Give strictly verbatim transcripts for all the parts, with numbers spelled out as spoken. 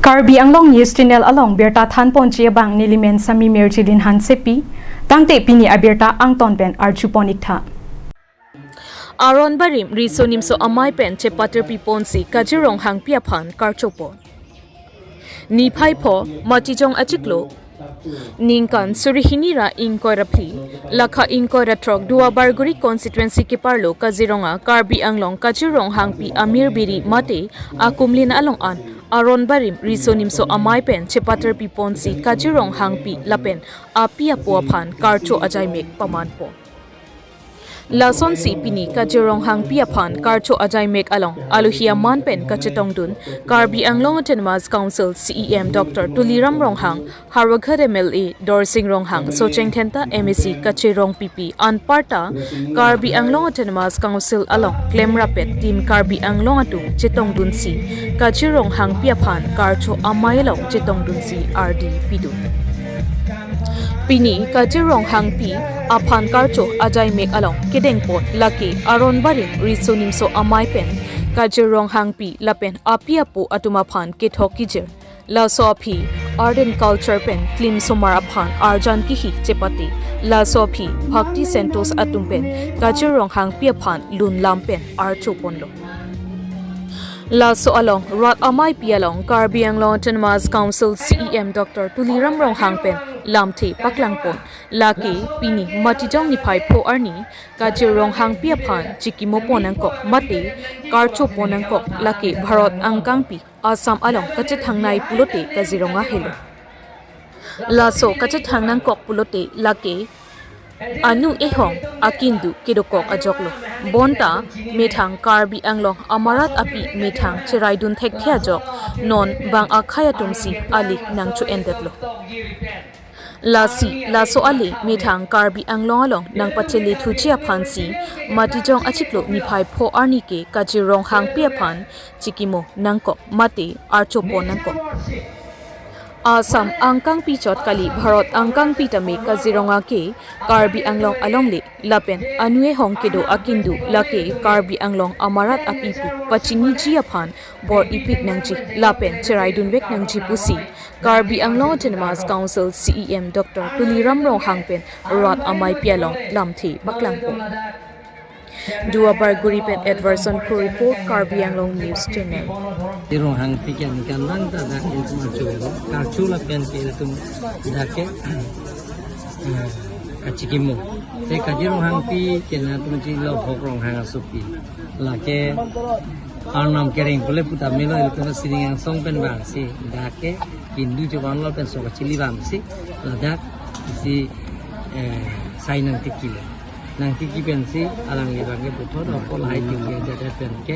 Karbi Anglong News Channel along birta thanponji abang nelimen Sami Mirjilin Hansepi, tangte pini abirta angton pen arjupon iktha. Aron Barim Riso Nimso Amei pen chepaterpiponsi Kajir Ronghangpi aphan karchopon. Niphai pho Matijong achiklo, ningkan suri hini ra ingkoi ra phli, lakha ingkoi ra throk Duar Bagori constituency keparlo Kaziranga Karbi Anglong Kajir Ronghangpi amir biri mate akumlin along an Aron Barim Riso Nimso Amei pen chepaterpiponsi Kajir Ronghangpi lapen api apo aphan karcho ajaimek pamanpon. Lasonsi pini Kajir Ronghangpi aphan karcho ajaimek along alohi aman pen kachetongdun Karbi Anglong Autonomous Council C E M Doctor Tuliram Ronghang, Howraghat M L A Dorsing Ronghang, Socheng Dhenta M A C kachirong pipi anparta Karbi Anglong Autonomous Council along klemrapet Team Karbi Anglong atum chetongdunsi Kajir Ronghangpi aphan karcho amei along chetongdunsi ardi pidun. Pini Kajir Ronghangpi aphan karcho ajaimek along kedengpon lake Aron Barim Riso Nimso Amei pen Kajir Ronghangpi lapen api apo atum aphan kethok kejir, laso aphi Art and Culture pen klim somar aphan arjan kihi chepate, laso aphi Bhakti Centres atum pen Kajir Ronghangpi aphan lun lam pen archoponlo. Laso along rat ameipi along Karbi Anglong Autonomous Council C E M Doctor Tuliram Ronghang pen lamthe paklangpon, lake pini Matijong niphai pho arni Kajir Ronghangpi aphan chikimopon nangkok mate karchopon nangkok lake Bharat angkangpi Assam along kachethangnei pulote Kaziranga helo. Laso kachethang nangkok pulote lake anu ehong akindu kedokok ajoklo. Bonta methang Karbi Anglong amarat api methang cheraidun thekthe ajok non bang akhei atumsi ali nangcho-endetlo. Lasi laso ali methang Karbi Anglong along nangpachele thuji aphansi Matijong achiklo niphai pho arni ke Kajir Ronghangpi aphan chikimo nangkok mate archopon nangkok. Assam angkangpi chot kali, Bharat angkangpi tame Kaziranga ke Karbi Anglong alongle lapen anu ehong kedo akindu lake Karbi Anglong amarat api pu pachiniji aphan bor-ipik nangji lapen cheraidunvek nangji pusi Karbi Anglong Autonomous Council C E M Doctor Tuliram Ronghang pen rat ameipi along lamthe paklangpon. Duar Bagori pen Edverson Kro report, Karbi Anglong News Channel. Kajir Ronghangpi ke ningkan lang ta dak itum acho karcho lapen ke itum dak ke, eh, kachikimo. Te Kajir Ronghangpi ke nangtum chilo Bhok Ronghang asopi. Lake Arnam kereng pule puta melo itum sining angsong pen bangsi dak ke kindu chevanlo pen so kachili bangsi ladak isi, eh, sai nangtikilo. Nangtiki pensi alangli abang ke puthot, apot lahai tiki ajadat pen ke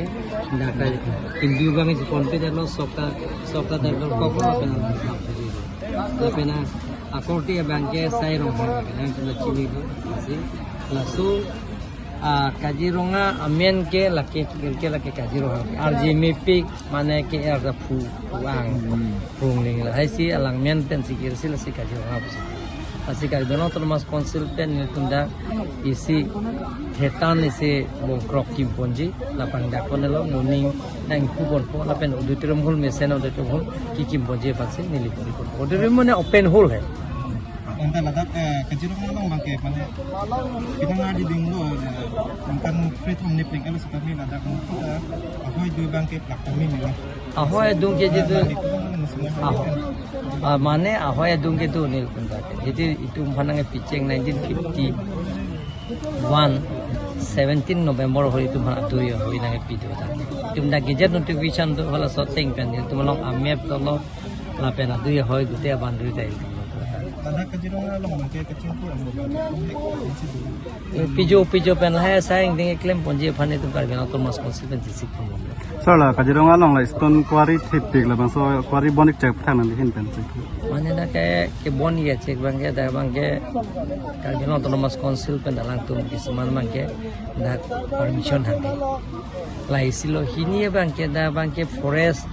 dak ke kindu abang si ponpe detlo, sok ta, sok ta detlo, kok lo pen alang sap tiki. Lapen akorte abang ke sai Ronghang abang ke nangtum chinilo, si laso, ah, Kaziranga amen ke lake, ke lake Kajir Ronghang. Arje mepik mane ke arda phu, phu ang, hmm, phu ling lahai si alang men pensi kirsi lasi Kajir Ronghang pusi. Lasi Karbi Anglong Autonomous Council pen nelitum dak isi thetan isi bongkrok kimponji, lapen dak pon lo moning nangkupon po, lapen auditorium hall mesen auditorium hall kikimponji aphansi nelitum pon. Auditorium mane open hall hai. Anta ladak, eh, Kajiranga along abang ke mane pinang adi dinglo, eh, ningkan kre-thom ni pring elo setame ladak mungkin, eh, ahoi dui abang ke plak kami mela. Ahoi adung ke jitu. Ladak itu kan musim ahoi. Ah, mane ahoi adung ke tu nelitum dak. Jadi itum aphan nangpicheng nineteen fifty-one, seventeen November ahoi itum aphan adui ahoi nangpi do dak. Itum dak gazette notification do halaso ateng pen itum along amap dolo. Lapen adui ahoi gute abang dui tai. Ladak Kajiranga along abang ke kachingki amo ba. Eh, pijo, pijo pen lahai asai ingding klemponji aphan itum Karbi Anglong Autonomous Council pen jisik pon. Sir, la Kajiranga along la stone quarry thepik labangso quarry bon ik chek thang nangji ahin pensi. Mane dak ke, kebon ik chek abang ke, dak abang ke Karbi Anglong Autonomous Council pen alangtum kisuman abang ke dak permission handi. Lahai si lo hini abang ke dak abang ke forest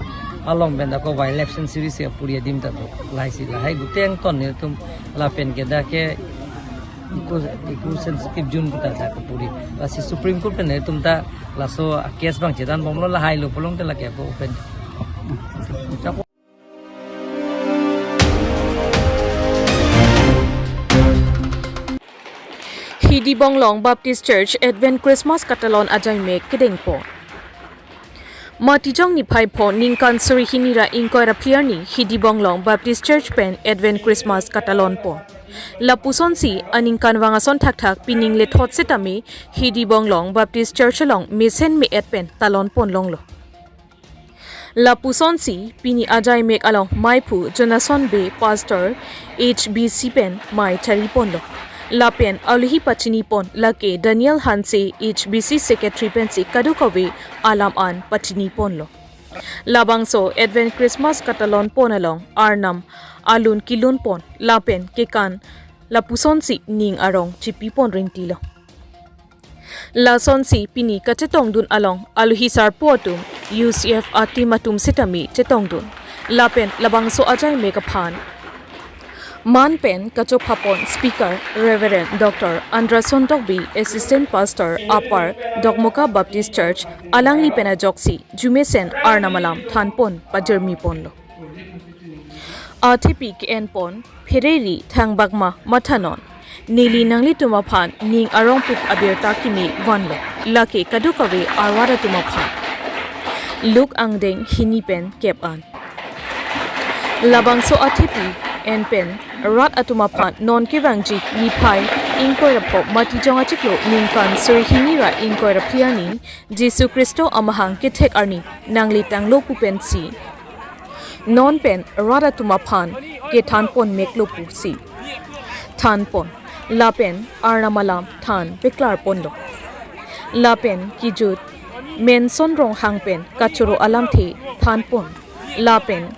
along pen dak ko wildlife sanctuary si apuri adim ta do. Lahai si lahai gute angton nelitum lapen ke dak ke eco, eco sensitive zone ta dak apuri. Lasi Supreme Court pen nelitum ta laso case abang chedan bomlo lahai lo pulote lake ako open. Hidibonglong Baptist Church Advent Christmas katalon ajaimek kedengpon. Matijong niphai pho ningkan suri hini ra ingkoi ra phli arni Hidibonglong Baptist Church pen Advent Christmas katalonpon. Lapusonsi aningkanvang ason thakthak pining lethot setame Hidibonglong Baptist Church along mesen me-et pen talonpon longlo. Lapusonsi pini ajaimek along maiphu Jonathan Bey, Pastor, H B C pen mei chariponlo. Lapen aluhi pachinipon lake Daniel Hanse, H B C Secretary pensi kadokave alam an pachiniponlo. Labangso Advent Christmas katalonpon along Arnam alun kilunpon lapen kekan lapusonsi ning arong chipipon ringtilo. Lasonsi pini kachetongdun along aluhi sarpo atum, U C F a-team atum setame chetongdun. Lapen labangso ajaimek aphan man pen kachophapon Speaker Reverend Doctor Anderson Tokbi, Assistant Pastor, Upper Dokmoka Baptist Church, alangli pen ajoksi jumesen Arnam alam thanpon pajirmiponlo. Athepi ke-enpon Phereri Thangbakma mathanon, neli nanglitum aphan ning arongpik abirta kimi vanlo, lake kadokave arat atum aphan. Luke angdeng hini pen kep an. Labangso athepi en pen rat atum aphan non kevangji niphai ingkoi ra pho Matijong achiklo ningkan suri hini ra ingkoi ra phli arni Jisu Khristo amahang kethek arni nangle tanglo pu pensi non pen rat atum aphan kethanpon meklo pusi thanpon. Lapen Arnam alam than peklarponlo. Lapen kejut Menson Ronghang pen kachoro alamthe thanpon. Lapen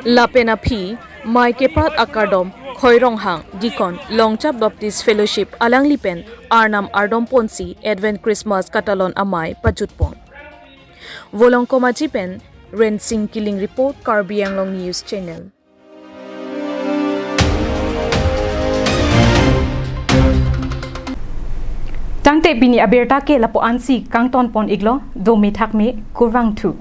lapen aphi mei keprat akardom Khoi Ronghang, Deacon, Longchap Baptist Fellowship alangli pen Arnam ardomponsi Advent Christmas katalon amei pajutpon. Volongkom Aji pen Rensing Killing report, Karbi Anglong News Channel. Tangte pini abirta ke lapu-ansi kangtonpon-iklo, dome thakme, kurvangthu.